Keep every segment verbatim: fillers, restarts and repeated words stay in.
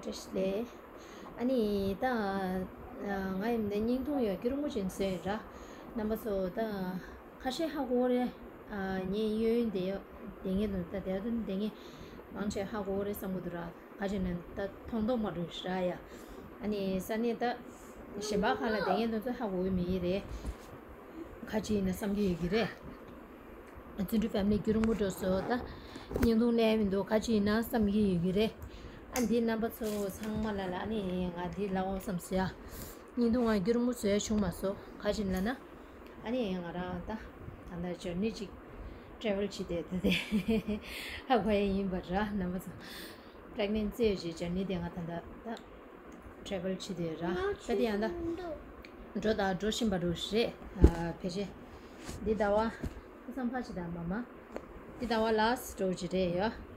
བཀྲ་ཤིས་བདེ་ལེགས། ཨ་ནི་ད་ང་ཡིན་ནའི་བརྙན་ཐུང་ཡང་སྐྱིད་པོ་ཅན་བཟོས་ཡོད་ར། རྣམ་པ་ཚོ་ད་ཁ་ཤས་ཧ་གོ་རེད། ངའི་གཡས་གཡོན་དེ་དེ་ངེད་དུ་ད་དེ་དུ་དེ་ངེད་མང་ཆེ་ཧ་གོ་རེད་བསམ་གི་འདུག་ར། ཁ་ཅིག་ནི་ད་མཐོང་མཐོང་མ་འགྲོ་ཞིག་ར་ཡ། ཨ་ནི་ས་གནས་ད་གཞན་པ་ཁག་ལ་དེ་ངེད་དུ་ཚོ་ཧ་གོ་གི་མེད་རེད། ཁ་ཅིག་ཡིན་ན་བསམ་གི་ཡོད་ཀྱི་རེད། བརྩོན་འགྲུས་ཕེ་མི་ལི་སྐྱིད་པོ་འགྲོ་སོང་། ད་བརྙན་ཐུང་ལས་མི་འདུག་ཁ་ཅིག་ཡིན་ན་བསམ་གི་ཡོད་ཀྱི་རེད། ཨ་འདི་རྣམ་པ་ཚོ་ཚང་མ་ལ་ལ་ཨ་ནི་ང་འདི་ལབ་འོང་བསམ་སོང་ཡ། བརྙན་ཐུང་ང་སྐྱིད་པོ་བཟོས་བྱུང་མ་སོང་། ཁ་ཅིག་ལབ་ན་ཨ་ནི་ང་རང་ད་ད་ལྟ་ཇར་ནི་ཅིག་ཊེ་ཝལ་བྱེད་དེ་ད་དེ་ཧ་གོ་ཡ་ཡིན་པ་ར། རྣམ་པ་ཚོ་པྲེག་ནེན་སི་ཡོད་ཅིག་ཇར་ནི་དེ་ང་ད་ད་ད་ཊེ་ཝལ་བྱེད་དེ་ར། ད་དེ་ཡང་ད་འགྲོ་ད་འགྲོ་བཞིན་པ་རུ་རེད། ཨ་ཕལ་ཆེར་འདི་ཟླ་བ་ཁ་སང་ཕ་ཆི་ད་མ་མ་འདི་ཟླ་བ་ལ་སི་ཊི་འགྲོ་གི་རེད་ཡ།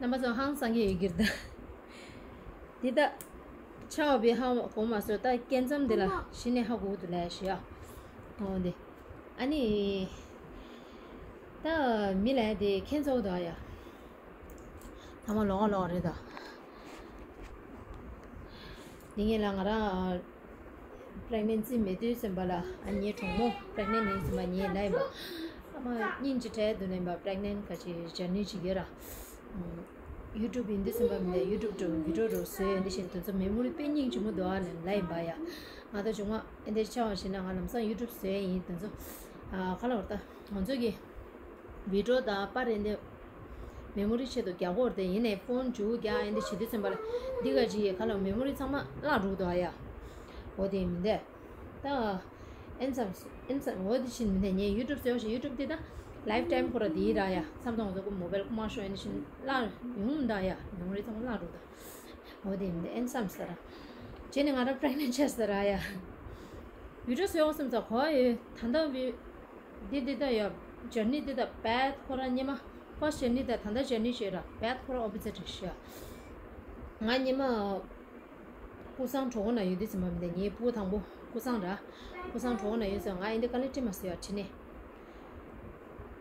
རྣམ་པ་ཚོ་ཧང་སང་གི་ཡོད་ཀྱི་རེད་ད། འདི་ད་ཆ་བ་བི་ཧ་གོ་མ་སོང་། ད་སྐད་མཚམས་འདི་ལ་གཞི་ནས་ཧ་གོ་འདུག་ལས་ཞུ་ཡ། འོ་འདི་ཨ་ནི་ད་མི་ལ་དེ་ཁྱེད་ཚོ་འདུག་ཡ། ཚང་མ་ལོགས་ཀ་ལོགས་ཀ་རེད་ད། འདི་ངེད་ལ་ང་རང་པྲེག་ནེན་སི་མེད་དུས་ཙམ་པ་ལ་ཨ་ངའི་གྲོགས་མོ་པྲེག་ནེན་ཡིན་ཙམ་པ་ངའི་ལབ་ཡིན་པ། ཨ་མ་སྙིང་རྗེ་བྲལ་འདུག་ལབ་ཡིན་པ། པྲེག་ནེན་ག་ཅིག་ཇར་ནི་ཅིག་ཡོད་ར། ཡུ་ཊུབ་ཡིན་དུས་ཙམ་པ་མི་འདུག་ཡུ་ཊུབ་འགྲོ་བི་ཌི་ཡོ་འགྲོ་བཟོས་ཡོད་འདི་བཞིན་དེ་ཚོ་མེ་མོ་རི་དཔེ་སྙིང་རྗེ་མོ་འདུག་ཨ་ལབ་ཡིན་པ་ཡ། ང་ད་བྱུང་བ་ཨེ་འདྲ་ཆགས་པ་ཞིག་ན་ང་ལམ་སང་ཡུ་ཊུབ་བཟོས་ཡིན་དེ་ཚོ། ཨ་ག་ལ་བར་ད་ང་ཚོ་གི་བི་ཌི་ཡོ་དང་པར་ཨེ་འདྲ་མེ་མོ་རི་ཆེད་དུ་རྒྱག་གི་ཡོད་རེད་དེ། ཡིན་ནའི་ཕོན་མཇུག་རྒྱག་ཨེ་འདྲ་བྱེད་དུས་ཙམ་པ་ལ་འདི་ག་ཅིག་ག་ལ་མེ་མོ་རི་ཚང་མ་བརླག་འགྲོ་གི་འདུག་ཨ་ཡ། འོ་དེ་མི་འདུག་ད་ཨེན་སམ་ཨེན་སམ་འོ་དེ་བཞིན་མི་འདུག་ངས་ཡུ་ཊུབ་བཟོས་ཞིག་ཡུ་ཊུབ་དེ་ད་ལའིཕ་ཊའིམ་ཁོ་ར་དེའི་ར་ཡ། མཚམས་དང་ང་ཚོ་གི་མོ་བེལ་ཁུ་མ་ཤོ་ཨེ་འདྲ་བཞིན་བརླག་ཡོང་འདུག་ཡ། མེ་མོ་རི་ཚང་མ་བརླག་འགྲོ་གི་འདུག་འོ་དེ་མི་འདུག་ཨེན་སམ་ཟེར་ར། བྱས་ནས་ང་རང་པྲེག་ནེན་ཆགས་ཟེར་ར་ཡ། བི་ཌི་ཡོ་བཟོས་ཡོང་བསམ་ཚ་གོ་ཡོད། ད་ལྟ་བི་འདི་འདི་ད་ཡ་ཇར་ནི་འདི་ད་བེད་ཁོ་རང་སྔོན་མ་ཕར་སི་ཊི་ཇར་ནི་ད་ད་ལྟ་ཇར་ནི་བྱས་ར། བེད་ཁོ་རང་ཨོ་པོ་ཟིཊ་རེད་ཤག་ང་སྔོན་མ་ཀུ་སང་གྲོགས་པོ་ན་ཡོད་དུས་ཙམ་པ་མི་འདུག་ངའི་སྤུ་གུ་དང་པོ་ཀུ་སང་ར། ཀུ་སང་གྲོགས་པོ་ན་ཡོད་ཙང་ང་ཨེ་འདི་དཀའ་ལས་ཁྲིད་མ་སོང་ཡ། ཁྲིད་ནས་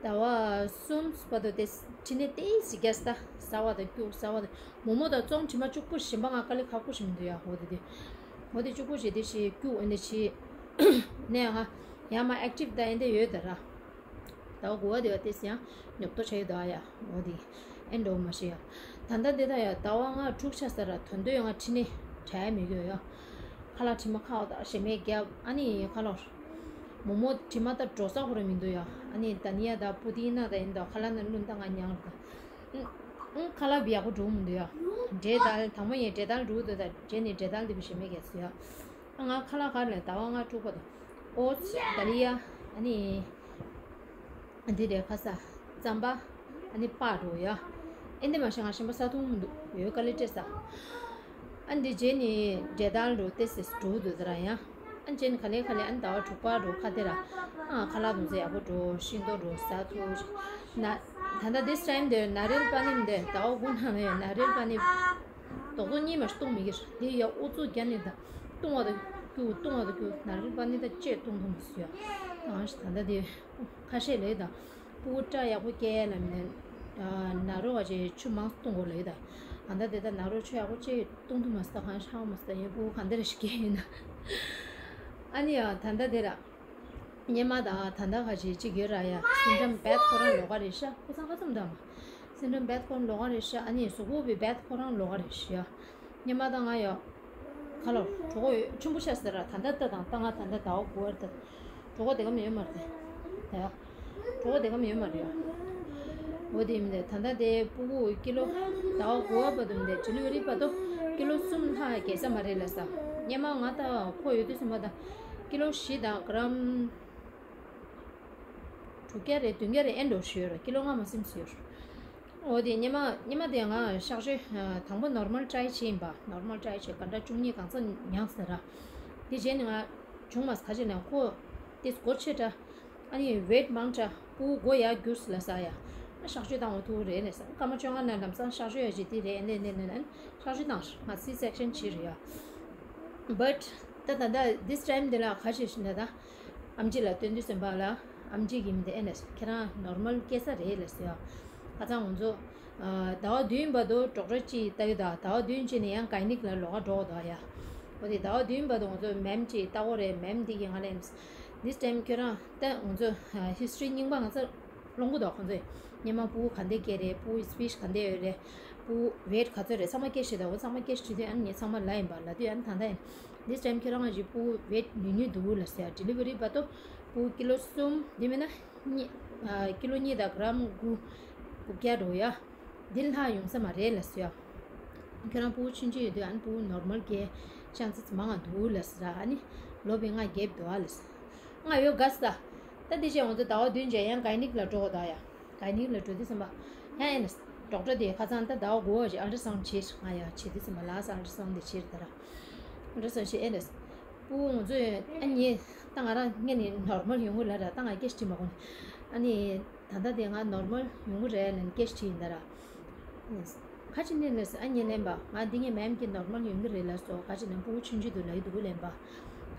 ཟླ་བ་གསུམ་བར་དུ་དེ་ཁྲིད་ནས་ཏོག་ཙམ་རྒྱག་ས། ཟ་བ་དང་སྐྱུག་ཟ་བ་དང་མོག་མོག་དང་བཙོང་དྲི་མ་གཅིག་པུ་ཞིམ་པ་ང་དཀའ་ལས་ཁག་པོ་ཞིག་མི་འདུག་ཡ། འོ་དེ་དེ་འོ་དེ་གཅིག་པུ་ཞིག་དེ་ཞིག་སྐྱུག་ཨེ་འདི་ཞིག་ནས་ང་ཡང་མ་ཨེག་ཊིབ་ད་ཨེ་འདི་ཡོད་ད་ར། ཟླ་བ་དགུ་པ་དེ་བ་ཏོག་ཙམ་ཡང་ཉོབ་ཏོ་ཆགས་ཡོད་ད་ཡ། འོ་དེ་ཨེ་འགྲོ་མ་ཤེས་ཡ། ད་ལྟ་དེ་ད་ཡ་ཟླ་བ་ལྔ་དྲུག་ཆགས་ས་ར། ད་དུང་ཡང་ང་ཁྲིད་ནས་དྲན་མི་དགོས་ཡ། ཁ་ལག་དྲི་མ་ཁ་བ་དང་ཞེ་མེད་བརྒྱབ། ཨ་ནི་ཁ་ལག་མོག་མོག་དྲི་མ་ད་འགྲོ་ས་ཁོ་ར་མི་འདུག་ཡ། ཨ་ནི་ད་ནི་ཡ་ད་པུ་ཏི་ན་ད་ཡིན་ད་ཁ་ལག་ན་བླུན་ད་ང་མྱངས་ར་ད། ཨང་ཁ་ལག་བི་ཡག་པོ་འགྲོ་མི་འདུག་ཡ། འབྲས་དལ་དང་པོ་ཡིན་འབྲས་དལ་འགྲོ་འདུག་ད་རྗེས་ནས་འབྲས་དལ་འདི་བི་ཞེ་མེད་བརྒྱབ་སོང་ཡ། ང་ཁ་ལག་ག་ལ་ཟླ་བ་ལྔ་དྲུག་པ་དང་། ཨོ་ཙི་ད་ལི་ཡ། ཨ་ནི་འདི་རེད། ཁ་ས་རྩམ་པ། ཨ་ནི་པགས་འགྲོ་ཡ། ཨེ་འདི་མ་ཤེས་ང་ཞིམ་པ་ས་འཐུང་མི་འདུག་ཡོད་དཀའ་ལས་སྤྲད་ས། ཨ་འདི་རྗེས་ནི་འབྲས་དལ་འགྲོ་ཏོག་ཙམ་འགྲོ་འདུག་ད་ར་ཡ། ཨ་རྗེས་ནི་ག་ལེ་ག་ལེ་ཨ་ནི་ཟླ་བ་དྲུག་པ་འགྲོ་ཁ་དེ་ར། ཨ་ཁ་ལག་དུང་ཚོ་ཡག་པོ་འགྲོ། ཤིང་ཏོག་འགྲོ་ཟ་ཐུབ་ན། ད་ལྟ་this time དེ་ན་རིལ་པ་ནི་མི་འདུག་ཟླ་བ་དགུ་ནང་ལ་ཡ་ན་རིལ་པ་ནི་རྡོག་རྡོག་གཉིས་མ་ཞིག་བཏུང་མི་དགོས། དེ་ཡ་ཨུ་ཚུགས་རྒྱག་ནས་ད་བཏུང་བ་དང་སྐྱུག་བཏུང་བ་དང་སྐྱུག་ན་རིལ་པ་ནི་ད་ཅེས་བཏུང་ཐུབ་མ་སོང་ཡ། ཨང་ཞིག་ད་ལྟ་དེ་ཁ་ཤས་ལས་ད་སྤུ་གུ་སྐྲ་ཡག་པོ་སྐྱེ་ལ་མི་ནན་ན་རོ་བ་ཅེས་ཆུ་མང་བཏུང་དགོས་ལས་ད། ད་ལྟ་དེ་ད་ན་རོ་ཆུ་ཡག་པོ་ཅེས་བཏུང་ཐུབ་མ་སོང་། ད་གང་ཤ་མ་སོང་ད་ཡིན་སྤུ་གུ་གང་འདྲ་ཞིག་སྐྱེ་ཡིན་ན། ཨ་ནི་ཡ་ད་ལྟ་དེ་ར། སྔོན་མ་དང་ད་ལྟ་ཁ་ཅིག་ཅིག་ཡོད་ར་ཡ། སེམས་ཁྲམ་བེད་ཁོ་རང་ལོགས་ཀ་རེད་ཤག་ཁོ་ཚང་ཁ་ཙམ་དང་། སེམས་ཁྲམ་བེད་ཁོ་རང་ལོགས་ཀ་རེད་ཤག་ཨ་ནི་གཟུགས་པོ་བི་བེད་ཁོ་རང་ལོགས་ཀ་རེད་ཤག་སྔོན་མ་དང་ང་ཡ། ཁ་ལོ་གྲོད་ཁོག་ཆེན་པོ་ཤ་ཟེར་ར། ད་ལྟ་ལྟ་དང་ལྟ་ང་ད་ལྟ་ཟླ་བ་དགུ་པ་རེད་ད། གྲོད་ཁོག་དེ་ག་མི་ཡོད་མ་རེད་ད་ཡ། གྲོད་ཁོག་དེ་ག་མི་ཡོད་མ་རེད་ཡ། འོ་དེ་མི་འདུག་ད་ལྟ་དེ་སྤུ་གུ་ཀི་ལོ་ཟླ་བ་དགུ་པ་བར་དུ་མི་འདུག་ཌི་ལི་ཝ་རི་བར་དུ་ཀི་ལོ་གསུམ་ལྷག་བརྒལ་ས་མ་རེད་ལབ་ས། སྔོན་མ་ང་ད་ཁོ་ཡོད་དུས་ཙམ་པ་ད་ཀི་ལོ་བཞི་དང་གི་རམ་དྲུག་བརྒྱ་རེད་བདུན་བརྒྱ་རེད་ཨེ་འགྲོ་ཞུས་ཡོད་རེད། ཀི་ལོ་ལྔ་མ་ཟིན་ཟེར་ཡོད་རེད། འོ་དེ་སྔོན་མ་སྔོན་མ་དེ་ང་གཤག་བཅོས་དང་པོ་ནོར་མལ་ཊྲའི་བྱས་ཡིན་པ། ནོར་མལ་ཊྲའི་བྱས་ག་འདྲ་བཅུ་གཉིས་གང་ཚ་མྱངས་ཟེར་ར། དེ་རྗེས་ནས་ང་བྱུང་མ་སོང་ག་ཅིག་ནས་ཁོ་དེ་སྒོ་ཕྱེ་དྲ། ཨ་ནི་ཝེཊ་མང་དྲ་སྤུ་གུ་མགོ་ཡར་འགྱུར་ལ་ས་ཡ། ཨ་གཤག་བཅོས་བཏང་བ་ཐུག་རེད་ལས་ས། སྐར་མ་བཅོ་ལྔ་ནང་ལམ་སང་གཤག་བཅོས་ཡ་ཅིག་དེ་རེད་ཨེ་ནས་ནས་ནས་ནས་གཤག་བཅོས་བཏང་ང་སི་སེག་ཤན་བྱས་རེད་ཡ། བཊ་ད་ད་ད་this time དེ་ལ་ག་ཞིག་ཞིག་ན་ད། ཨམ་ཆི་ལ་སྟོན་དུས་ཙམ་པ་ལ་ཨམ་ཆི་གིས་མི་དེ་ཨེ་ནས་ཁྱེད་རང་ནོར་མལ་སྐྱེ་ས་རེད་ལས་ཟེར་ཡ། ཁ་སང་ང་ཚོ་ ཟླ་བ་བདུན་བར་དུ་ཌོག་ཊར་གཅིག་ལྟ་གི་འདུག་ཟླ་བ་བདུན་རྗེས་ནས་ཡང་གའི་ནིག་ལ་ལོགས་ཀ་འགྲོ་གི་འདུག་ཡ། འོ་དེ་ཟླ་བ་བདུན་བར་དུ་ང་ཚོ་མེམ་གཅིག་ལྟ་དགོས་རེད། མེམ་འདི་གིས་ང་ལན། This time ཁྱོད་རང་ད་ང་ཚོ་ཧི་སི་ཊོ་རི་རྙིང་པ་ང་ཚོ་སློང་གི་འདུག་ཁོང་ཚོས་སྔོན་མ་སྤུ་གུ་ག་འདྲས་སྐྱེས་རེད། སྤུ་གུ་སི་པི་ཆི་ག་འདྲས་ཡོད་རེད། སྤུ་གུ་ཝེ་ཊི་ག་ཚོད་རེད། ཚང་མ་སྐད་ཆ་དྲིས་འདུག་འོ་ཚང་མ་སྐད་ཆ་དྲིས་དུས་ཨ་ནི་ངས་ཚང་མ་ལབ་ཡིན་པ། ལབ་དུས་ཨ་ནི་ད་ལྟ་ཡིན། This time ཁྱོད་རང་གི་སྤུ་གུ་ཝེ་ཊི་ཉུང་ཉུང་འདུག་ལབ་ཟེར། ཌི་ལི་ཝ་རི་བར་དུ་སྤུ་གུ་ཀི་ལོ་གསུམ་འདི་མིན་ན་གཉིས། ཀི་ལོ་གཉིས་དང་གྷི་རམ་དགུ། དགུ་བརྒྱ་འགྲོ་ཡ། འདི་ལྷག་ཡོང་ས་མ་རེད་ལབ་ཟེར་ཡ། ཁྱོད་རང་སྤུ་གུ་ཆུང་ཆུང་ཡོད་དུས་ཨ་ནི་སྤུ་གུ་ནོར་མལ་སྐྱེ་ཆན་སེ་མང་ང་འདུག་ལབ་ཟེར། ཨ་ནི་ལོ་པའི་ང་རྒྱབ་འདུག་ཨ་ལབ་ཟེར། ང་ཡོད་དགའ་ས། ད་འདི་བྱས་ང་ཚོ་ཟླ་བ་བདུན་རྗེས་ཡང་གའི་ནིག་ལ་འགྲོ་དགོས་ད་ཡ། གའི་ནིག་ལ་འགྲོ་དུས་ཙམ་པ། ཡང་ཨེ་ན་ཌོག་ཊར་དེ་ཁ་སང་ད་ཟླ་བ་དགུ་པ་ཞིག་ཨལ་ཊ་སའུན་ཌི་བྱེད་ང་ཡ་བྱེད་དུས་ཙམ་པ་ལ་ས་ཨལ་ཊ་སའུན་ཌི་དེ་བྱེད་ད་ར། ཨལ་ཊ་སའུན་ཌི་བྱེད་ཨེ་ན། སྤུ་གུ་ང་ཚོས་ཨ་ནི་ད་ང་རང་སྔོན་ནས་ནོར་མལ་ཡོང་གི་ལ་ར། ད་ང་སྐད་ཆ་དྲིས་མ་གོ་ནས། ཨ་ནི་ད་ལྟ་དེ་ང་ནོར་མལ་ཡོང་གི་རེད་ལབ་ནས་སྐད་ཆ་དྲིས་ཡིན་ད་ར། ཁ་ཅིག་ནས་ལབ་ཨ་ནི་ལབ་པ། ང་འདི་ངའི་མེམ་གྱིས་ནོར་མལ་ཡོང་གི་རེད་ལབ་སོང་། ཁ་ཅིག་ནས་སྤུ་གུ་ཆུང་ཆུང་དུས་ལབ་ཀྱི་འདུག་ལབ་པ།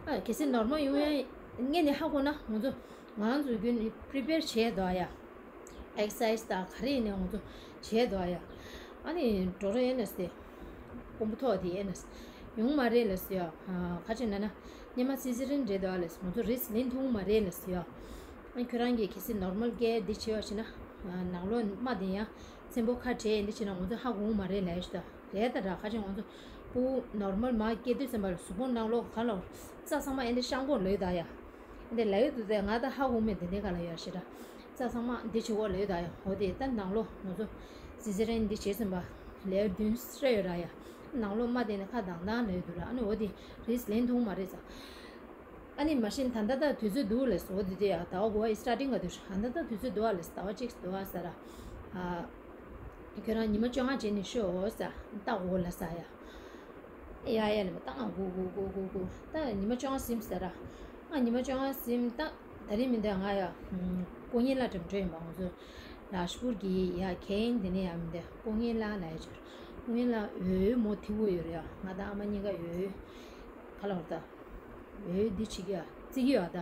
ཨ་གལ་སྲིད་ནོར་མལ་ཡོང་ཡ་སྔོན་ནས་ཧ་གོ་ན་ང་ཚོ་ང་ཚོ་རྒྱུན་ནས་པི་རི་པེར་བྱས་འདུག་ཡ། ཨེག་སར་སའི་སི་དང་ག་རེ་ཡིན་ནའི་ང་ཚོ་བྱས་འདུག་ཡ། ཨ་ནི་ཌོག་ཊར་ཨེ་ན་སི་དེ་དཔོན་པོ་ཐོག་དེ་ཨེ་ན་སི་ཡོང་མ་རེད་ལབ་ཟེར་ཡ། ཁ་ཅིག་ན་ན་སྔོན་མ་སི་སི་རན་རེད་འདུག་ལབ་ཟེར། ང་ཚོ་རིསྐ་ལེན་ཐུབ་མ་རེད་ལབ་ཟེར་ཡ། ཨ་ཁྱོད་རང་གིས་གལ་སྲིད་ནོར་མལ་སྐྱེ་འདི་བྱེད་པ་བྱས་ན་ནང་ལོགས་རྨ་དེ་ཡང་ཚེམ་པོ་ཁ་བྲལ་འདི་བྱས་ན་ང་ཚོ་ཧ་གོ་མ་རེད་ལབ་ཡ་ཞིག་ད་རེད་ད་ར། ཁ་ཅིག་ང་ཚོ་སྤུ་གུ་ནོར་མལ་མར་སྐྱེ་དུས་ཙམ་པ་ལ་གཟུགས་པོ་ནང་ལོགས་ག་ལ་རྩ་ཚང་མ་ཨེ་འདི་བཤང་པོ་ལོས་ད་ཡ། འདི་ལབ་ཡོད་འདུག་ཟེར། ང་ད་ཧ་གོ་མེད། འདི་འདྲའི་ག་ལ་ཡོད་ཞེ་དྲག་རྩ་ཚང་མ་འདི་བྱེད་དགོས་ལབ་ཡོད་ད་ཡ། འོ་དེ་ད་ནང་ལོགས་ང་ཚོ་སི་སི་རན་འདི་བྱེད་ཟིན་པ་ལེའུ་བདུན་སྤྲད་ཡོད་ར་ཡ། ནང་ལོགས་རྨ་དེ་ནི་ཁ་གདངས་གདངས་ལབ་ཡོད་འདུག་ར། ཨ་ནི་འོ་དེ་རིསྐ་ལེན་ཐུབ་མ་རེད་ཟེར། ཨ་ནི་མ་གཞི་ད་ལྟ་ད་དུས་ཚོད་འདུག་ལབ་སོང་། འོ་དེ་དེ་ཡ་ཟླ་བ་དགུ་པ་ཡི་སི་ཊར་ཊིང་ག་དུས་ད་ལྟ་ད་དུས་ཚོད་འདུག་ཨ་ལབ་ཟེར། ཟླ་བ་གཅིག་འདུག་ཨ་ཟེར་ར། ཨ། ཁྱོད་རང་ཉི་མ་བཅོ་ལྔ་རྗེས་ནས་ཤོག་ཟེར། ལྟ་དགོས་ལབ་ཟེར་ཡ། ཡ་ཡ་ལབ་པ། ད་ང་སྒུག་སྒུག་སྒུག་སྒུག་སྒུག་ད་ཉི་མ་བཅོ་ལྔ་ཟིན་ཟེར་ར། ང་ཉི་མ་བཅོ་ལྔ་ཟིན་ད། ད་རིང་མི་འདུག་ང་ཡ། ཨུམ། ཀོ་ཉེ་ལ་འགྲིམ་འགྲོ་ཡིན་པ། ང་ཚོ་ལ་ཤི་པུར་གྱི་ཡ་གན་དེ་ནས་ཡ་མི་འདུག་ཀོ་ཉེ་ལ་ལ་ཡ་ཅོར། ཀོ་ཉེ་ལ་འོའི་མོ་ཐི་བོ་ཡོད་རེད་ཡ། ང་དང་ཨ་མ་གཉིས་ཀ་འོའི་ག་ལ་བར་ད། འོའི་འདི་བྱེད་ཀྱི་ཡ་རྩི་གི་ཡ་ད།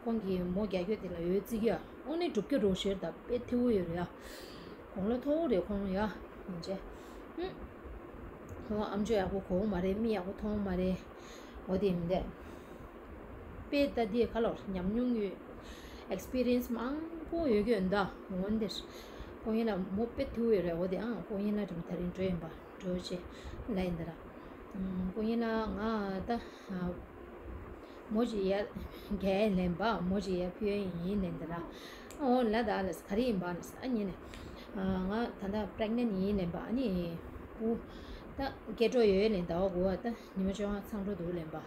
ཁོང་གིས་མོ་རྒྱག་རྒྱུ་དེ་ལ་འོའི་རྩི་གི་ཡ། དངོས་གནས་སྒྲུབ་ཀྱི་རོགས་ཞེར་ད་དཔེ་ཐི་བོ་ཡོད་རེད་ཡ། དགུང་ལོ་མཐོ་བོ་རེད་ཁོང་ཡ། ཡིན་ཅེ། ཧུམ། ཁོང་ཨམ་ཅོག་ཡག་པོ་གོ་མ་རེད། མིག་ཡག་པོ་མཐོང་མ་རེད། འོ་དེ་མི་འདུག་དཔེ་ལྟ་དེ་ག་ལོར་ཉམས་མྱོང་ཡོད། ཨེག་སི་པི་རི་ཡན་སི་མང་པོ་ཡོད་ཀྱི་ཡོད་ད། འོན་ཏེ། ཀོ་ཉེ་ལ་མོ་དཔེ་ཐི་བོ་ཡོད་རེད། འོ་དེ་ཨང་ཀོ་ཉེ་ལ་དྲི་མ་ད་རིང་འགྲོ་ཡིན་པ། འགྲོ་ཆེ་ལ་ཡིན་ད་ར། ཀོ་ཉེ་ལ་ང་ད། མོ་ཅི་ཡ་རྒྱལ་ལེན་པ། མོ་ཅི་ཡ་ཕུ་ཡིན་ལེན་ད་ར། འོ་ལ་ད་ལ་ག་རེ་ཡིན་པ་ལ་ཨ་ཉེ་ནས། ང་ད་ད་པྲེག་ནེན་ཡིན་ལེན་པ། ཨ་ནི་བུ་ད་སྐྱེ་འགྲོ་ཡོད་ལེན་ཟླ་བ་དགུ་པ་ད་ཉི་མ་བཅོ་ལྔ་ཚང་འགྲོ་འདུག་ལེན་པ།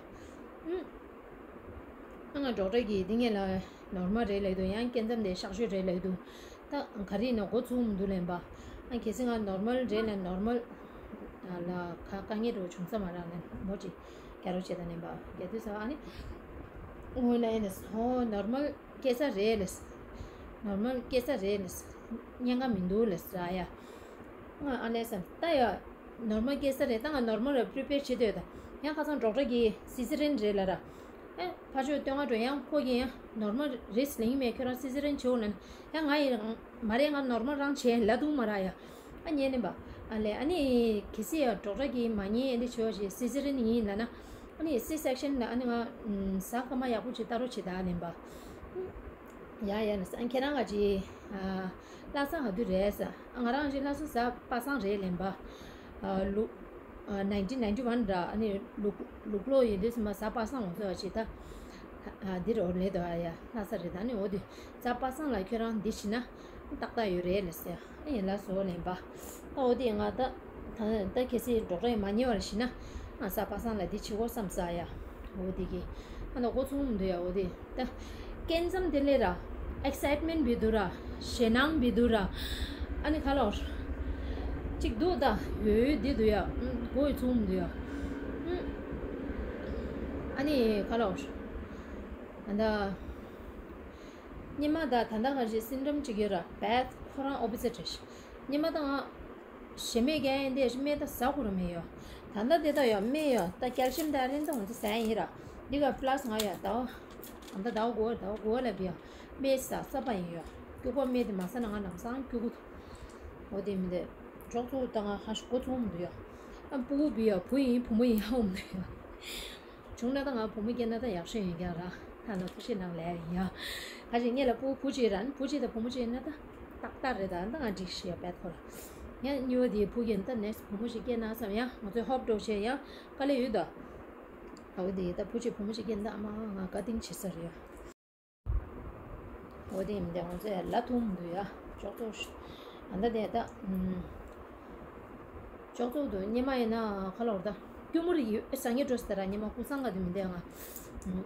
ཨ་ང་ཌོག་ཊར་གྱིས་འདི་ངེད་ལ་ནོར་མལ་རེད་ལབ་འདུག་ཡང་སྐྱེ་མཚམས་དེ་གཤག་བཅོས་རེད་ལབ་འདུག་ད་ག་རེ་ཡིན་ན་འགོ་ཚུགས་མི་འདུག་ལེན་པ། ཨ་གལ་སྲིད་ང་ནོར་མལ་རེད་ལ་ནོར་མལ་ལ་ཁ་དཀའ་ངལ་འདྲ་བོ་བྱུང་ས་མ་རག་ལེན་མོ་ཅིག་རྒྱག་རོགས་བྱེད་ད་ལེན་པ། རྒྱག་དུས་ས་ཨ་ནི་འོ་ལ་ཡིན་ན་ཧོ་ནོར་མལ་སྐྱེ་ས་རེད་ལ། ནོར་མལ་སྐྱེ་ས་རེད་ལ། ཉེན་ཁ་མི་འདུག་ལ་ཟ་ཡ། ང་ཨ་ལས་སམ་ད་ཡ། ནོར་མལ་སྐྱེ་ས་རེད། ད་ང་ནོར་མལ་ར་པི་རི་པེར་བྱེད་འདོད་ད། ཡང་ཁ་སང་ཌོག་ཊར་གྱིས་སི་སི་རན་རེད་ལ་ར། ཨེ་ཕར་ཕྱོགས་སྟོད་མངའ་འགྲོ་ཡང་ཁོ་གིས་ཡང་ནོར་མལ་རིསྐ་ལེན་མེད། ཁྱོད་རང་སི་སི་རན་བྱེད་འོ་ལ་ན་ཡང་ང་ཡི་མ་རེད། ང་ནོར་མལ་རང་བྱེད་ལ་འདུག་མ་ར་ཡ། ཨ་ཉན་ནི་པ། ཨ་ལས་ཨ་ནི་གལ་སྲིད་ཡ་ཌོག་ཊར་གྱིས་མ་ཉན་ཨེ་འདི་བྱོས་ཞེས་སི་སི་རན་ཡིན་ལ་ན། ཨ་ནི་སི་སེག་ཤན་ལ་ཨ་ནི་ང་ཟ་སྐར་མ་ཡག་པོ་ཅིག་ལྟ་རོགས་བྱེད་ད་ལེན་པ། ཡ་ཡ་ན་ས་ཁྱེད་རང་ག་ཅི། ལྷ་ས་ག་དུས་རེད་ས། ང་རང་ཅི་ལྷ་ས་ཟ་པ་སངས་རེད་ལེན་པ། ལུག nineteen ninety one ར་ཨ་ནི་ལུག་ལུག་ལོ་ཡིན་དུས་སི་མ་ཟ་པ་སངས་འོང་ཚོད་ཅི་ད། འདི་རོ་ལེ་དོ་ཡ་ལྷ་ས་རེད། ད་ནི་འོ་དུས་ཟ་པ་སངས་ལ་ཁྱོད་རང་འདི་བྱིན་ན་ཏག་ཏག་ཡོད་རེད་ལེ་ཟེར། ཨ་ཡིན་ལ་བཟོ་ལེན་པ། ཨ་འོ་དེ་ང་ད་ད་ད་གལ་སྲིད་ཌོག་ཊར་ཡིས་མ་ཉེ་བར་ཤི་ན་ང་ས་པ་སངས་ལ་འདི་བྱེད་དགོས་བསམ་ས་ཡ། འོ་དེ་གི་ཨ་ན་འགོ་ཚུགས་མི་འདུག་ཡ། འོ་དེ་ད་སྐད་མཚམས་དེ་ལས་ར་ཨེག་སའིཊ་མེན་ཊི་བི་འདུག་ར་ཞེད་སྣང་བི་འདུག་ར། ཨ་ནི་ཁ་ལོར་གཅིག་འདུག་ད་ཡོད་འདི་འདུག་ཡ། འགོ་ཡི་ཚུགས་མི་འདུག་ཡ། ཨ་ནི་ཁ་ལོར་ཨ་ད། ཉི་མ་ད་ད་ལྟ་ག་རེ་སིན་ཌོམ་ཅིག་ཡོད་ར་བད་ཁོ་རང་ཨོ་པོ་སི་ཊི་རེད། ཉི་མ་ད་ང་ཞེ་མེད་རྒྱག་ཡིན་དེ་སྨན་ད་ཟ་དགོས་ར་མེད་ཡོད། ད་ལྟ་དེ་ད་ཡོད་སྨན་ཡོད་ད་ཀལ་ཤི་ཡམ་ད་ཨ་ནི་ད་ང་ཚོ་ཟ་ཡིན་ར། འདི་ག་པ་ལ་སི་ང་ཡོད་ད་ད་ལྟ་ཟླ་བ་དགུ་པ་ཟླ་བ་དགུ་པ་ལ་བི་ཡ་སྨན་ཟ་ས་པ་ཡིན་ཡོད། སྐྱུག་པ་སྨན་དེ་མ་ཟ་ན་ང་ནམ་སང་སྐྱུག་གི་འདུག་འོ་དེ་མི་འདོད། ཅོག་ཙེ་ད་ང་ཧ་ཤི་གོ་ཚོང་མི་འདུག་ཡ། ཨ་སྤུ་གུ་བི་ཡ་བུ་ཡིན་བུ་མོ་ཡིན་ཧ་འོང་མི་འདུག་ཡ། བྱུང་ན་ད་ང་བུ་མོ་སྐྱེས་ན་ད་ཡག་ཤོས་ཡིན་ཀྱང་ར། ཧ་ལ་ཐུགས་ཤེས་གནང་ལས་ཡིན་ཡ། ཁ་ཅིག་ངེད་ལ་སྤུ་གུ་བུ་གཅིག་ར་ནི་བུ་གཅིག་དང་བུ་མོ་གཅིག་ཡིན་ན་ད་ཏག་ཏག་རེད། ད་ད་ང་འགྲིག་ཤི་ཡ་བེད་ཁོ་ལ། ཡ་གཉིས་པ་དེའི་བུ་སྐྱེས་ན་ད་ནེགསི་བུ་མོ་ཞིག་སྐྱེས་ན་བསམ་ཡ། ང་ཚོས་ཧོབ་འགྲོ་བྱས་ཡ་དཀའ་ལས་ཡོད་ད། ཨ་བོ་དེ་ད་བུ་གཅིག་བུ་མོ་གཅིག་སྐྱེས་ན་ད་ཨ་མ་ང་བཀའ་དྲིན་ཆེ་ས་རེད་ཡ། འོ་དེ་མི་འདྲ་ང་ཚོས་ལ་ཐུང་འདུག་ཡ། ཅོག་ཙེ་ཨ་ད་དེ་ད་ཨུམ། ཅོག་ཙེ་འདུག་སྙེ་མ་ཡིན་ན་ཁ་ལོར་ད་སྐྱུར་མོ་རིགས་ཡོད་ཟ་ངེས་འགྲོ་ཟེར་ར། སྙེ་མ་ཀུ་སང་ག་དེ་མི་འདྲ་ང་།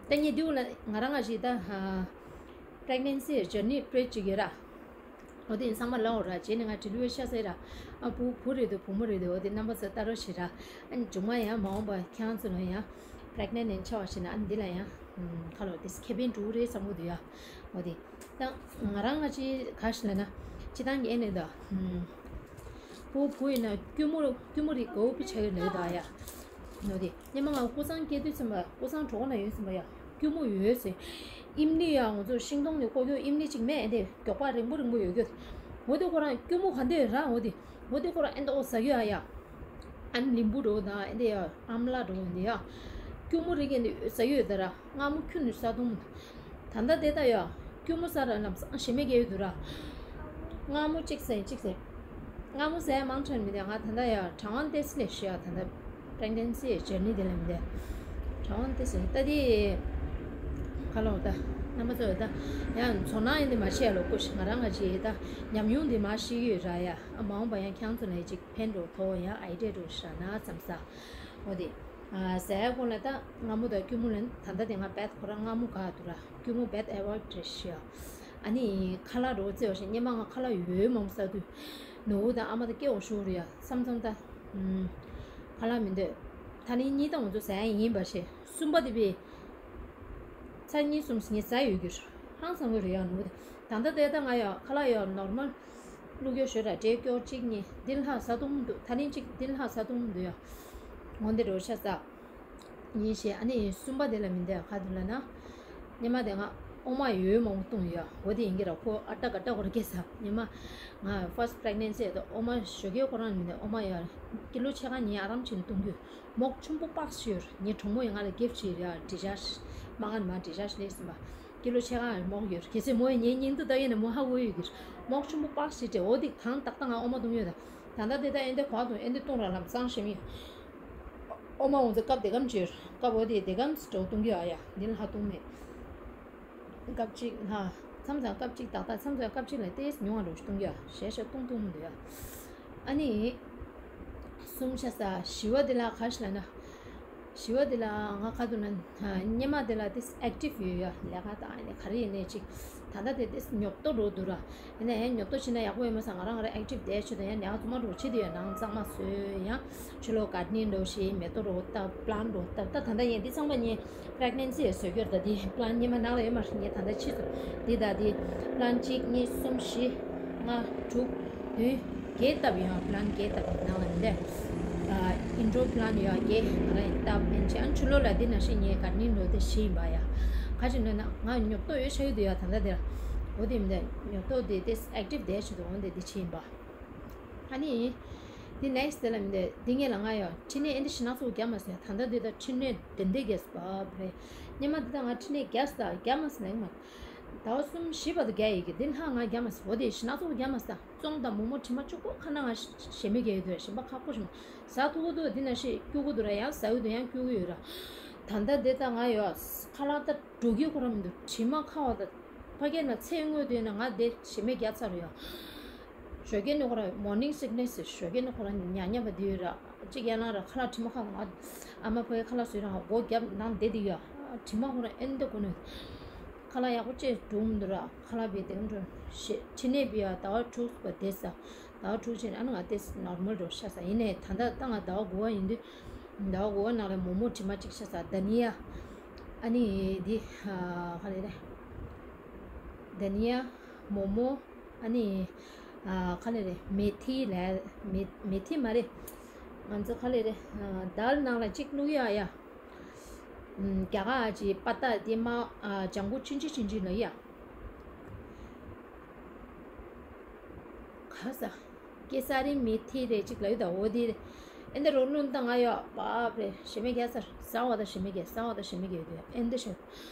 ད་ངས་དེའུ་ལ་ང་རང་ང་ཞིག་ད་pregnancy journey page ཅིག་ཡོད་ར། འོ་དེ་ཚང་མ་ལ་འོ་ར་རྗེས་ནས་ང་དྲི་ལུས་ཤ་ཟེར་ར། ཨ་བུ་བུ་རེད་འདུག་བུ་མོ་རེད་འདུག་འོ་དེ་རྣམ་པ་ཚོ་ལྟ་རོགས་བྱེད་ར། ཨ་ནི་མཇུག་མ་ཡང་མ་འོངས་པ་ཁྱེད་རང་ཚོ་ལ་ཡང་pregnant ནས་འཆི་བ་བྱེད་ན་ཨ་ནི་འདི་ལ་ཡང་ཁ་ལོ་དེ་ཁེ་ཕན་འགྲོ་གི་རེད་བསམ་གི་འདུག་ཡ། འོ་དེ་ད་ང་རང་ང་ཅི་ག་ཞིག་ལ་ན་སྤྱི་བཏང་གི་ཨེ་ནས་ད་བུ་བུ་ཡིན་ན་སྐྱུར་མོ་སྐྱུར་མོ་རིགས་གོ་བི་ཆ་ཡོད་ལེ་ད་ཡ། འོ་དེ་སྙེ་མ་ང་ཀུ་སང་སྐྱེ་དུས་ཙམ་པ་ཀུ་སང་གྲོགས་ན་ཡོད་ཙམ་པ་ཡ། སྐྱུར་མོ་ཡོད་ཟེར། ཨིམ་ལི་ཡ་ང་ཚོ་ཤིང་སྡོང་ནས་བརྐོ་རྒྱུ་ཨིམ་ལི་ཅིག་མེད་ཨེ་འདི་མགྱོགས་པ་རིང་པོ་རིང་པོ་ཡོད་རྒྱུ། འོ་དེ་ཁོ་རང་སྐྱུར་མོ་ག་འདི་ར་འོ་དེ། འོ་དེ་ཁོ་རང་ཨེ་འདི་འོ་ཟ་རྒྱུ་ཨ་ཡ། ཨ་ནི་ལིམ་བུ་འགྲོ་དང་ཨེ་འདི་ཡ་ཨམ་ལ་འགྲོ་འདི་ཡ། སྐྱུར་མོ་རིགས་ཨེ་འདི་ཟ་རྒྱུ་ཡོད་ད་ར། མངར་མོ་ཁྱོན་ནས་ཟ་འདུག་ད་ལྟ་དེ་ད་ཡ། སྐྱུར་མོ་ཟ་ར་ལམ་སང་ཞེ་མེད་རྒྱག་ཡོད་འདུག་ར། མངར་མོ་གཅིག་ཟ་ཡིན་གཅིག་ཟ་ཡིན། མངར་མོ་ཟ་ཡ་མང་དྲགས་མི་འདུག་ང་ད་ལྟ་ཡ་གྲང་བ་ཏོག་ཙམ་ལས་ཤི་ཡ་ད་ལྟ་pregnancy journey དེ་ལ་མི་འདུག་གྲང་བ་ཏོག་ཙམ་ལྟ་དེ། ཁ་ལོ་ད་རྣམ་པ་ཚོ་ད་ཡ་ཚོར་སྣང་ཡིན་དེ་མ་བྱེད་ཡ་ལོ་ཀོ་ཤི། ང་རང་ང་ཅི་ད་ཉམས་མྱོང་དེ་མ་ཤི་ཡོད་ར་ཡ། ཨ་མ་འོངས་པ་ཡང་ཁྱང་ཚོ་ལ་ཅིག་ཕན་འགྲོ་ཐོག་ཡ་ཨའི་ཌི་ཡ་འགྲོ་ཤ་ན་ཙམ་ས། འོ་དེ། ཟ་ཡ་ཁོ་ལ་ད་མངར་མོ་དང་སྐྱུར་མོ་ལ་ད་ལྟ་དེ་ང་བད་ཁོ་རང་མངར་མོ་ག་འདུག་ར། སྐྱུར་མོ་བད་ཨེ་ཝོ་ཌི་རེད་ཤི་ཡ། ཨ་ནི་ཁ་ལག་རོ་བཙེ་བ་ཞིག་སྙེ་མ་ང་ཁ་ལག་ཡོད་མང་ས་དུས། ནུ་བོ་དང་ཨ་མ་དང་སྐྱེ་བ་ཤོར་ཡ་བསམ་བསམ་ད། ཁ་ལག་མི་འདོད། ད་ནི་གཉིས་ད་ང་ཚོ་ཟ་ཡ་ཡིན་པ་ཞེས་གསུམ་པ་དེ་བས། ཚར་གཉིས་གསུམ་ངས་ཟ་ཡོད་རྒྱུ་ཧང་སང་གི་རེད་ཡ། ནུ་བོ་དེ་ད་ལྟ་དེ་ད་ང་ཡ་ཁ་ལག་ཡ་ནོར་མལ་བླུག་ཡ་ཞོར་ར་འབྲས་སྐྱོར་གཅིག་གཉིས་འདི་ལྷག་ཟ་གཏོང་འདུག་ད་ནི་གཅིག་འདི་ལྷག་ཟ་གཏོང་འདུག་ཡ། འོན་ཏེ་རོ་ཤ་ཟ། ཡིན་ཞེས་ཨ་ནི་གསུམ་པ་དེ་ལ་མི་འདོད་ག་དུ་ལ་ན། སྙེ་མ་དེ་ང་ཨོ་མ་ཡོད་མང་པོ་བཏུང་ཡོད། འོ་དེ་ཡིན་གྱི་ར་ཁོ་ཨ་ཏ་ག་ཏ་གོར་སྐྱེས་ས་སྙེ་མ། ང་first pregnancy དུ་ཨོ་མ་ཞོ་སྐྱེས་ཁོ་རང་མི་འདོད་ཨོ་མ་ཡོད། ཀི་ལོ་ཕྱེད་ཀ་ཉིན་ཨ་རམ་ཕྱིན་བཏུང་རྒྱུ། མོག་ཆུན་པོ་པགས་ཤིག་ཡོད། ངའི་གྲོགས་མོ་ཡིས་ང་ལ་གིཕ་ཊི་ཡོད་ར་ཌི་ཇར་ཊི། མ་ང་མ་ཌི་ཇར་ཊི་ལས་ཟིན་པ། ཀི་ལོ་ཕྱེད་ཀ་མོག་ཡོད། གལ་སྲིད་མོ་ཡིས་ངའི་སྙིང་དུ་ལྟ་ཡིན་ན་མོ་ཧ་གོ་ཡོད་ཀྱི་ར། མོག་ཆུན་པོ་པགས་ཤིག་སྤྲད། འོ་དེ་གང་ཏག་ཏག་ང་ཨོ་མ་བཏུང་ཡོད་ད། ད་ལྟ་དེ་ད་ཨེ་འདི་གོ་བ་དང་ཨེ་འདི་གཏོང་ར་ལམ་སང་ཞེ་མི། ཨོ་མ་འོང་ཚེ་སྐབས་དེ་གམ་བྱེད་སྐབས་འོ་དེ་དེ་གམ་སི་འགྲོ་གཏོང་གི་ཨ་ཡ་འདི་ལ་ཧ་གཏོང་མེད། སྐབས་གཅིག་ལ་མཚམས་མཚམས་སྐབས་གཅིག་ཏག་ཏག་མཚམས་མཚམས་སྐབས་གཅིག་ལ་ཏེས་ཉུང་བ་རུ་གཏོང་གི་ཨ་ཞེ་ཞེ་གཏོང་གཏོང་མི་འདུག་ཡ། ཨ་ནི་གསུམ་ཤ་ས་བཞི་བ་དེ་ལ་ག་ཞིག་ལ་ན། བཞི་བ་དེ་ལ་ང་ག་དུ་ན་སྙེ་མ་དེ་ལ་ཏེས་ཨེག་ཊིབ་ཡོད་ཡ་ལས་ཀ་དང་ཨ་ནི་ག་རེ་ཡིན་ནའི་གཅིག་ད་ལྟ་དེ་དེ་ཉོབ་ཏོ་འགྲོ་འདུག་ར། ཡིན་ན་ཡང་ཉོབ་ཏོ་བྱེད་ན་ཡག་པོ་ཡོད་མ་ས། ང་རང་ང་རང་ཨེག་ཊིབ་བསྡད་ཆེད་དུ་ཡང་ནས་ང་ཚོ་མ་འགྲོ་བྱེད་དུ་ཡང་ནང་གཙང་མ་བཟོས་ཡང་ཕྱི་ལོགས་གར་ཌི་ནིང་འགྲོ་ཞེས་མེ་ཏོག་འགྲོ་བཏབ་པླན་འགྲོ་བཏབ་ད་ད་ལྟ་ཡང་འདི་ཚང་མ་ངས་པྲེག་ནན་སི་ཡ་བཟོས་རྒྱུར་ད་འདི་པླན་སྙེ་མ་ནང་ལ་ཡོད་མ་རེད། ངས་ད་ལྟ་ཕྱིས་སུ་འདི་ད་འདི་པླན་གཅིག་གཉིས་གསུམ་བཞི་ལྔ་དྲུག་བདུན་བརྒྱད་བཏབ་ཡོང་། པླན་བརྒྱད་བཏབ་ནང་ལ་འདི་ཨིན་ཌོར་པླན་ཡོད་བརྒྱད་ང་རང་ཡིན་བཏབ་ཨེན་ཅི་ཨན་ཕྱི་ལོགས་ལ་འདི་ནང་བཞིན་ངས་གར་ཌི་ནིང་འགྲོ་དེ་བཞི་ཡིན་པ་ཡ། ག་ཅི་འདོད་ན་ང་ཉོབ་ཏོ་ཡོད་ཆ་ཡོད་དུ་ཡ་ད་ལྟ་འདིར། འོ་དེ་མི་འདུག་ཉོབ་ཏོ་དེ་དེ་ཨེག་ཊིབ་བསྡད་ཆེད་དུ་འོ་དེ་འདི་ཕྱིན་པ། ཨ་ནི། འདི་ནེག་སི་དེ་ལ་མི་འདུག་འདི་ངས་ལ་ང་ཡོད་ཕྲིན་ལས་ཨེ་འདི་ཤི་ན་ཚོགས་རྒྱ་མ་ཟེར། ད་ལྟ་འདི་ད་ཕྲིན་ལས་དེ་འདི་རྒྱས་པ་རེད། སྙེ་མ་འདི་ད་ང་ཕྲིན་ལས་རྒྱས་ད་རྒྱ་མ་ཟེར་ནས་མ། ཟླ་བ་གསུམ་བཞི་བར་དུ་རྒྱ་ཡི་གི་འདི་ལྷག་ང་རྒྱ་མ་ཟེར། འོ་དེ་ཤི་ན་ཚོགས་རྒྱ་མ་ཟེར། བཙོང་དང་མོག་མོག་དྲི་མ་གཅིག་པོ་ཁ་ན་ང་ཞེ་མེད་རྒྱ་ཡོད་དུ་ཞིམ་པ་ཁག་པོ་ཞིམ་པ་ཟ་ཐུབ་ཀྱི་འདུག་འདི་ན་ཞེ་སྐྱུག་གི་འདུག་ར། ཡང་ཟ་ཡོད་དུ་ཡང་སྐྱུག་གི་ཡོད་ར། ད་ལྟ་འདི་ད་ང་ཡོད་ཁ་ལག་ད་འགྲོ་གི་ཁོ་ར་མི་འདུག་དྲི་མ་ཁ་བ་ད་ཕ་གི་ན་ཚེ་སྔོན་དུ་ཡིན་ན་ང་འདི་ཞེ་མེད་རྒྱ་ཚར་ཡོད། ཞོགས་ཀས་ནི་ཁོ་ར་མོར་ནིང་སིག་ནེ་སི་ཞོགས་ཀས་ནི་ཁོ་ར་ཉ་ཉ་བ་འདི་ཡོད་ར། གཅིག་ཡན་ལག་ར་ཁ་ལག་དྲི་མ་ཁ་ང་ཨ་མ་ཕ་གི་ཁ་ལག་བཟོས་ར་སྒོ་རྒྱབ་ནང་བསྡད་འདི་ཡོད། དྲི་མ་ཁོ་ར་ཨེ་འདི་གོ་ནི། ཁ་ལག་ཡག་པོ་བཅས་འགྲོ་མི་འདུག་ར། ཁ་ལག་བི་དེ་འགྲོ་ཞེ་ཕྲིན་ལས་བི་ཡ་ཟླ་བ་དྲུག་པ་བསྡད་ས། ཟླ་བ་དྲུག་ཕྱིན་ཨ་ནི་ང་ཏེས་ནོར་མལ་འགྲོ་ཤ་ས་ཡིན་ནས་ད་ལྟ་ད་ང་ཟླ་བ་དགུ་བ་ཡིན་དུས། ཟླ་བ་དགུ་བ་ནང་ལ་མོག་མོག་དྲི་མ་གཅིག་ཤ་ས་དྷ་ནི་ཡ། ཨ་ནི་འདི་ཨ་ག་རེ་རེད། དྷ་ནི་ཡ་མོག་མོག་ཨ་ནི་ཨ་ག་རེ་རེད། མེ་ཐི་ལ་མེ་མེ་ཐི་མ་རེད། ང་ཚོ་ག་རེ་རེད། ཨ་དཱལ་ནང་ལ་གཅིག་བླུག་ཡ་ཡ། ཨམ་རྒྱ་གར་གྱི་པ་ཏ་དེ་མ་ཨ་ལྗང་གུ་ཆུན་ཆུན་ཆུན་ཆུན་ལ་ཡ། ག་ས། ཀེ་ས་རི་མི་ཐི་རེ་གཅིག་ལ་ཡོད་ད། འོ་དེ་ཨེ་འདི་རོ་ལུན་ད་ང་ཡོད་པ་རེ་ཞེ་མེད་གས་ཟ་བ་ད་ཞེ་མེད་གས་ཟ་བ་ད་ཞེ་མེད་གས་དུ་ཨེ་འདི་ཤོད།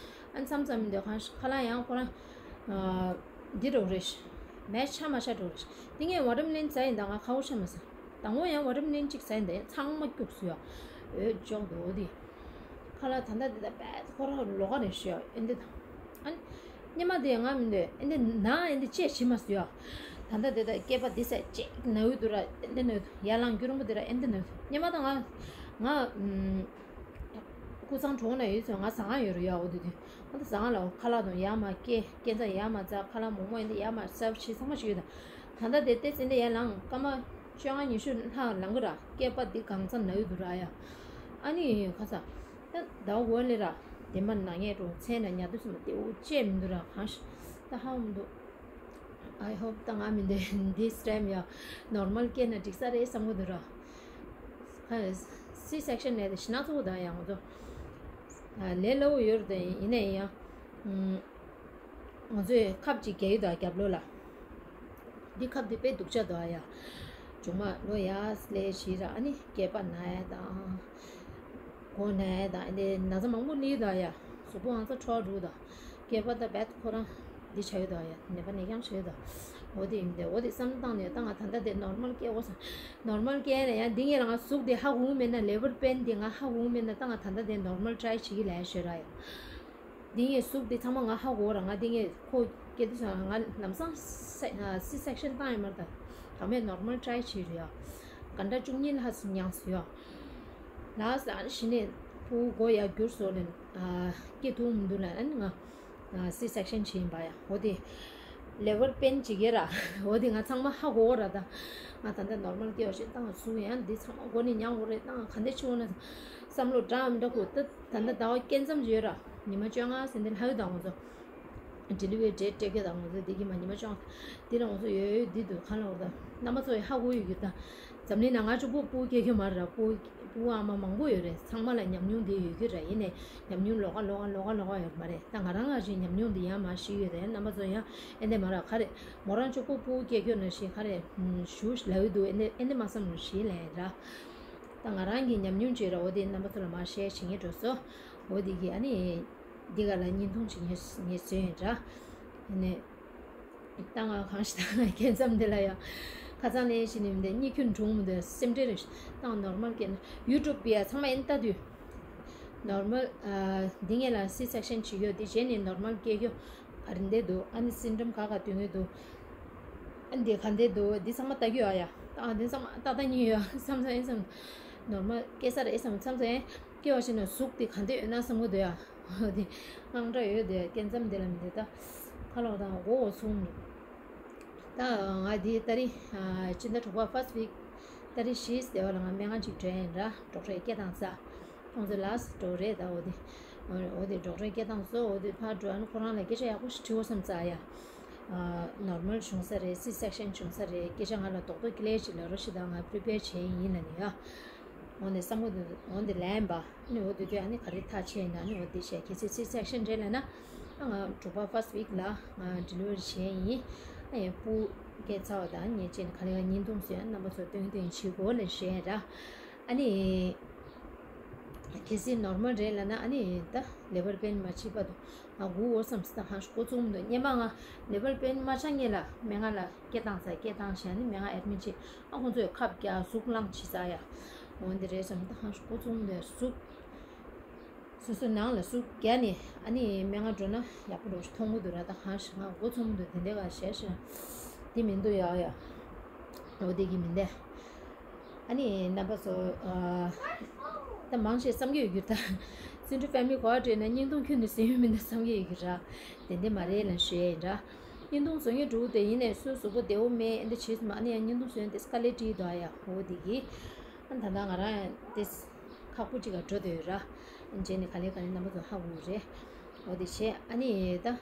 ཨ་མཚམས་མཚམས་མི་འདོད་གང་ཤ་ཁ་ལག་ཡང་ཁོ་རང་འདི་འགྲོ་རེ་ཤ་མེད་ཆ་མ་ཆ་འགྲོ་རེ་ཤ། དེ་ངས་ཝ་ཊར་མེ་ལོན་ཟ་ཡིན་ད་ང་ཁ་བོ་ཆ་མ་ཟ། དང་པོ་ཡང་ཝ་ཊར་མེ་ལོན་གཅིག་ཟ་ཡིན་ད་ཡང་ཚང་མ་སྐྱུགས་སུ་ཡོད། འོད་ཅོག་འདུག་འོ་དེ། ཁ་ལག་ད་ལྟ་དེ་ད་བད་ཁོ་རང་ལོགས་ཀ་རེ་ཤོད་ཨེ་འདི་དང་། ཨ་ནི་སྙེ་མ་དེ་ང་མི་འདོད་ཨེ་འདི་ན་ཨེ་འདི་ཅེས་བྱེད་མ་སུ་ཡ། ད་ལྟ་དེ་ད་སྐེད་པ་འདི་ཟད་ཅེས་ན་ཡོད་དུ་ར་ཨེ་འདི་ན་ཡོད་དུ་ཡར་ལངས་རྒྱུ་རིང་པོ་དེ་ར་ཨེ་འདི་ན་ཡོད་དུ་སྙེ་མ་ད་ང་ང་ཨུམ། སྐུ་ཚང་གྲོང་ན་ཡོད་ཚོད་ང་ཟ་ཁང་ཡོད་རུ་ཡ་འོ་དུ་དུ་ང་ད་ཟ་ཁང་ལ་ཁ་ལག་དང་ཡར་མ་སྐེ་སྐེ་འཛག་ཡར་མ་འཛག་ཁ་ལག་མོག་མོག་ཨེ་འདི་ཡར་མ་ཟ་བ་ཆེ་ཚང་མ་ཞིག་ཡོད་ད། ད་ལྟ་དེ་ཏེ་ཟིན་དེ་ཡར་ལངས་སྐར་མ་བཅོ་ལྔ་ཉི་ཤུ་ལྷག་ལངས་གི་ར་སྐེད་པ་འདི་གང་ཚང་ན་ཡོད་དུ་ར་ཡ། ཨ་ནི་ཁ་ས། ད་ཟླ་བ་འོ་ལེ་ར། དེ་མ་ན་ངས་འགྲོ་མཚན་ན་ཉ་དུ་སུ་མ་དེ་འུ་ཅེ་མི་འདུག་ར་གང་ཤ་ད་ཧ་མི་འདུག I hope ད་ང་མི་འདུག this time ཡ་normal སྐྱེས་ན་འགྲིག་ས་རེད་བསམ་གི་འདུག་ར། ཁ་སི་སེག་ཤན་ནས་དེ་ཤི་ན་ཚོགས་ད་ཡང་ང་ཚོ་ལས་སླ་བོ་ཡོད་རེད་དེ་ཡིན་ནའི་ཡང་ང་ཚོས་ཁབ་ཅིག་རྒྱག་ཡོད་ད་རྒྱབ་ལོགས་ལ། འདི་ཁབ་འདི་དཔེ་སྡུག་ཅག་འདུག་ཨ་ཡ། མཇུག་མ་ལོ་ཡ་སླེ་ཞིག་ར་ཨ་ནི་སྐེད་པ་ན་ཡ་དང་། མགོ་ན་ཡ་དང་ཨ་ནི་ན་ཚ་མང་པོ་སླེ་འདུག་ཨ་ཡ། གཟུགས་པོ་ཨང་ཚ་འཕྲོ་བ་འགྲོ་དང་། སྐེད་པ་ད་བད་ཁོ་རང་འདི་ཆ་ཡོད་དུ་ཨ་ཡ་ནད་པ་ནད་རྐྱང་ཆ་ཡོད་དུ། འོ་དེ་ཡིན་ཏེ་འོ་དེ་བསམ་བློ་བཏང་ནས་ད་ང་ད་ལྟ་དེ་ནོར་མལ་སྐྱེ་འོ་ས། ནོར་མལ་སྐྱེ་ན་ཡང་འདི་ངས་ལ་ང་གཟུགས་དེ་ཧ་གོ་མེད་ན་ལེ་བར་པེན་དེ་ང་ཧ་གོ་མེད་ན་ད་ང་ད་ལྟ་དེ་ནོར་མལ་ཊ་རའི་བྱེད་ཀྱི་ལས་ཤོད་ར་ཡ། འདི་ངས་གཟུགས་འདི་ཚང་མ་ང་ཧ་གོ་ར་ང་འདི་ངས་ཁོ་སྐད་དུ་སོང་ང་ལམ་སང་སི་སེག་ཤན་བཏང་ཡོད་མ་རེད་ད། ད་མེད་ནོར་མལ་ཊ་རའི་བྱེད་རེད་ཡ། ག་འདྲ་བཅུ་གཉིས་ལྷག་ཙམ་མྱངས་སོང་ཡ། ལགས་སོ་ཨ་ནི་ཕྲུ་གུ་མགོ་ཡར་འགྱུར་སོང་ལ་སྐྱེ་ཐུབ་མི་འདུག་ལ་ཨ་ནི་ང་སི་སེག་ཤན་བྱས་ཡིན་པ་ཡ། འོ་དེ་ལེ་བར་པེན་བྱེད་ཀྱི་ར། འོ་དེ་ང་ཚང་མ་ཧ་གོ་ར་ད། ང་ད་ལྟ་ནོར་མལ་སྐྱེ་བ་ཞིག་བཏང་སོང་ཡང་འདི་ཚང་མ་མགོ་ནས་མྱངས་འོ་རེད་བཏང་ག་འདྲ་བྱེད་འོ་ན་བསམ་བློ་འདྲ་མི་འདྲ་ཁུག་ད། ད་ལྟ་ཟླ་བ་སྐྱེ་མཚམས་ཡོད་ར། ཉི་མ་བཅོ་ལྔ་ཟིན་དེ་ལྷག་ཡོད་ད་ང་ཚོ། ཌེ་ལི་ཝ་རི་ཌེ་ཊི་སྤྲད་རྒྱུ་དང་ང་ཚོ་འདི་གི་མ་ཉི་མ་བཅོ་ལྔ་འདི་ལ་ང་ཚོ་ཡོད་ཡོད་འདི་འདུག་ག་ལ་འོ་ད་རྣམ་པ་ཚོ་ཡི་ཧ་གོ་ཡོད་རྒྱུ་ད། འཛམ་གླིང་ན་ང་གཅིག་པུ་སྤུ་སྐྱེ་རྒྱུ་མ་རེད་ར། སྤུ་སྤུ་ཨ་མ་མང་པོ་ཡོད་རེད། ཚང་མ་ལ་ཉམས་མྱོང་འདི་ཡོད་རྒྱུ་ར། ཡིན་ནས་ཉམས་མྱོང་ལོགས་ཀ་ལོགས་ཀ་ལོགས་ཀ་ལོགས་ཀ་ཡོད་མ་རེད་ད། ང་རང་ང་བཞིན་ཉམས་མྱོང་འདི་ཡང་མ་ཞིག་ཡོད་རེད། རྣམ་པ་ཚོ་ཡང་ཨེ་འདྲ་མ་ར་ག་རེད། མོ་རང་གཅིག་པུ་སྤུ་སྐྱེ་རྒྱུ་ན་ཞིག་ག་རེད། ཞུ་ལ་ཡོད་འདུག་ཨེ་འདྲ་ཨེ་འདྲ་མ་བསམ་རུང་ཞིག་ལས་ར། ད་ང་རང་གི་ཉམས་མྱོང་བརྗོད་ར། འོ་དེ་རྣམ་པ་ཚོ་ལ་མར་ཤེར་བྱེད་ངེས་འགྲོ་སོ། འོ་དེ་གི་ཨ་ནི། འདི་ག་ལ་བརྙན་ཐུང་ཞིག་ངས་ངས་བཟོས་ཡིན་ར། ཨ་ནི། ད་ང་གང་ཞིག་ད་ང་སྐྱེ་མཚམས་འདི་ལ་ཡ། ཁ་སང་ནས་ཤི་ནི་མི་འདི་གཉིད་ཁྱོད་འགྲོ་མི་འདུག་སེམས་ཁྲལ་རེ་ཞིག་ད་ང་ནོར་མལ་སྐྱེ་ན་ཡུ་ཊུབ་པི་ཡ་ཚང་མ་ཨེ་ནི་ལྟ་དུས། ནོར་མལ་འདི་ངས་ལ་སི་སེག་ཤན་བྱེད་རྒྱུ་འདི་བྱས་ནས་ནོར་མལ་སྐྱེ་རྒྱུ་ག་རེ་འདྲ་འདུག་ཨ་ནི་སིན་ཌོམ་ག་ག་སྟོན་གྱི་འདུག་ཨ་འདི་ག་འདྲ་འདུག་འདི་ཚང་མ་ལྟ་རྒྱུ་ཡོད་ཡ། ཨ་འདི་ཚང་མ་ལྟ་ལྟ་ཉིན་ཡོད་བསམ་བསམ་ཨེ་བསམ། ནོར་མལ་སྐྱེ་ས་རེད་བསམ་བསམ་བསམ་ཨེ་སྐྱེ་བ་ཞིག་ན་གཟུགས་འདི་ག་འདྲ་ཡོད་ན་བསམ་གི་འདུག་ཡ། འོ་དེ་དངངས་སྐྲག་ཡོད་དེ་སྐྱེ་མཚམས་འདི་ལ་མི་འདི་ད་ཁ་ལོག་དང་མགོ་བོ་ཚུམ། ད་ང་འདི་ཏ་རིག་ཕྱི་ཟླ་དྲུག་པ་first week ཏ་རིག་བཞི་ཟེར་བ་ལ་ང་སྨན་ཁང་ཅིག་འགྲོ་ཡིན་ར། ཌོག་ཊར་སྐད་བཏང་ས་ཁོང་ཚོ་ལ་ཌོག་ཊར་རེད་ད། འོ་དེ་འོ་དེ་ཌོག་ཊར་སྐད་བཏང་སོ། འོ་དེ་ཕར་འགྲོ་ཨ་ནི་ཁོ་རང་ལ་སྐད་ཆ་ཡག་པོ་ཞིག་དྲི་འོ་བསམ་ཙ་ཡ། ནོར་མལ་བྱུང་ས་རེད། སི་སེག་ཤན་བྱུང་ས་རེད། སྐད་ཆ་ང་ལ་རྡོག་རྡོག་ཀི་ལེ་ཅིག་ལབ་རོགས་ཞེས་ད་ང་པི་རི་པེར་བྱས་ཡིན་ལ་ནི་ཡ། འོ་ནས་བསམ་བློ་འདི་འོ་འདི་ལན་པ། ཨ་ནི་འོ་དེ་དུས་ཨ་ནི་ག་རེ་ཐག་ཆད་ན་ཨ་ནི་འོ་དེ་བཤད་གལ་སྲིད་སི་སེག་ཤན་རེད་ལབ་ན། ཨ་ང་དྲུག་པ་first week ལ་ང་ཌི་ལི་ཝ་རི་བྱས་ཡིན། ཨ་ཡང་སྤུ་སྐྱེས་ཚར་བ་དང་ངས་ཅན་ག་ལེ་ཡང་བརྙན་ཐུང་བཟོས་རྣམ་པ་ཚོ་སྟོན་སྟོན་བྱེད་དགོས་ལབ་བཤད་ར། ཨ་ནི། གལ་སྲིད་ནོར་མལ་རེད་ལབ་ན་ཨ་ནི་ད་ལེ་བར་པེན་མ་བྱེད་པ་དུ་ང་སྒུག་འོ་བསམ་སི་ད་ཧང་ཤ་ཀོ་ཙུམ་དུ་སྙེ་མ་ང་ལེ་བར་པེན་མ་ཆགས་ངེས་ལ་སྨན་ཁང་ལ་སྐད་བཏང་ས་སྐད་བཏང་བྱས་ཨ་ནི་སྨན་ཁང་ཨེ་ཌི་མིཊ་བྱས་ཨ་ཁོང་ཚོས་ཁབ་བརྒྱབ་གཟུགས་བླངས་བྱེད་ས་ཡ། འོ་འདི་རེད་བསམ་ད་ཧང་ཤ་ཀོ་ཙུམ་དུ་གཟུགས་སོ་སོ་ནང་ལ་གཟུགས་བརྒྱབ་ནས་ཨ་ནི་སྨན་ཁང་འགྲོ་ན་ཡག་པོ་འགྲོ་ཞིག་མཐོང་གི་འདུག་ར། ད་ཧང་ཤ་ང་ཀོ་ཙུམ་དུ་དེ་འདྲ་ག་བྱས་ཤ་དེ་མི་འདུག་ཡ་ཡ། འོ་དེ་གི་མི་འདུག་ཨ་ནི་རྣམ་པ་ཚོ། ཨ། ད་མང་ཆེ་བསམ་གྱི་ཡོད་རྒྱུ་ད། བརྩོན་འགྲུས་ཕེ་མི་ལི་ཀོ་ཝར་ཊེར་ན་བརྙན་ཐུང་ཁྱོན་ནས་བཟོས་ཡོད་མིན་ད་བསམ་གྱི་ཡོད་རྒྱུ་ར། དེ་འདྲ་མ་རེད་ལབ་ཞུ་ཡ་ཡིན་ར། བརྙན་ཐུང་བཟོ་མཁན་འགྲོ་དེ་ཡིན་ནས་སོའི་གཟུགས་པོ་བདེ་བོ་མེད་ཨེ་འདྲ་བྱས་སོང་ཨ་ནི་ཡང་བརྙན་ཐུང་བཟོས་ཡ་དེ་དཀའ་ལས་འཕྲད་འདུག་ཨ་ཡ། འོ་དེ་གི། ཨ་ད་ལྟ་ང་རང་ཡང་དེ་ཁག་པོ་ཅིག་ག་འགྲོ་དེ་ཡོད་ར། རྗེས་ནས་ག་ལེ་ག་ལེ་རྣམ་པ་ཚོ་ཧ་གོ་རེད། འོ་དེ་བྱས་ཨ་ནི་ད།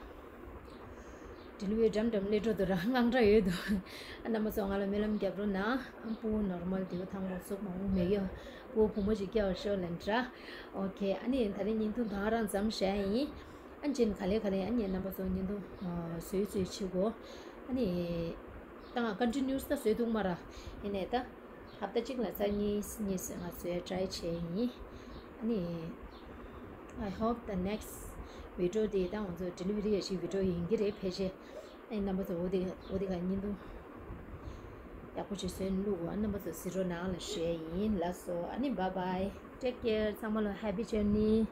ཌི་ལི་ཝ་རི་འགྲམ་འགྲམ་སླེབས་འགྲོ་འདུག་ར། དངངས་སྐྲག་ཡོད་འདུག་ཨ་རྣམ་པ་ཚོ་ང་ལ་སྨོན་ལམ་རྒྱབ་རོགས་གནང་། ཨ་སྤུ་གུ་ནོར་མལ་བདེ་པོ་ཐང་པོ་གཟུགས་མང་པོ་མེད་ཀྱི་སྤུ་གུ་བུ་མོ་ཅིག་སྐྱེ་བར་ཤོག་ལབ་འདྲ། ཨོ་ཁེ། ཨ་ནི་ད་རེས་བརྙན་ཐུང་ད་ག་རང་མཚམས་བཞག་ཡིན། ཨ་རྗེས་ནས་ག་ལེ་ག་ལེ་ཨ་ནི་རྣམ་པ་ཚོ་བརྙན་ཐུང་བཟོས་བཟོས་བྱེད་དགོས། ཨ་ནི། ད་ང་continuous ད་བཟོས་འདུག་མ་ར། ཡིན་ནའི་ད་ཧབ་ཏ་གཅིག་ལ་རྩ་གཉིས་གཉིས་ང་བཟོས་try བྱས་ཡིན། ཨ་ནི། I hope the next video དེ་ད་ང་ཚོ་delivery ཡ་ཞིག་video ཡིན་གྱི་རེད་ཕལ་ཆེར། ཨ་ནི་རྣམ་པ་ཚོ་འོ་དེ་འོ་དེ་ག་བརྙན་ཐུང་ཡག་པོ་ཞིག་བཟོས་ནས་བླུག་གོ། ཨ་རྣམ་པ་ཚོ་གཟིགས་རོགས་གནང་ལ་ཞུ་ཡ་ཡིན། ལགས་སོ། ཨ་ནི་bye bye, take care, ཚང་མ་ལ་happy journey།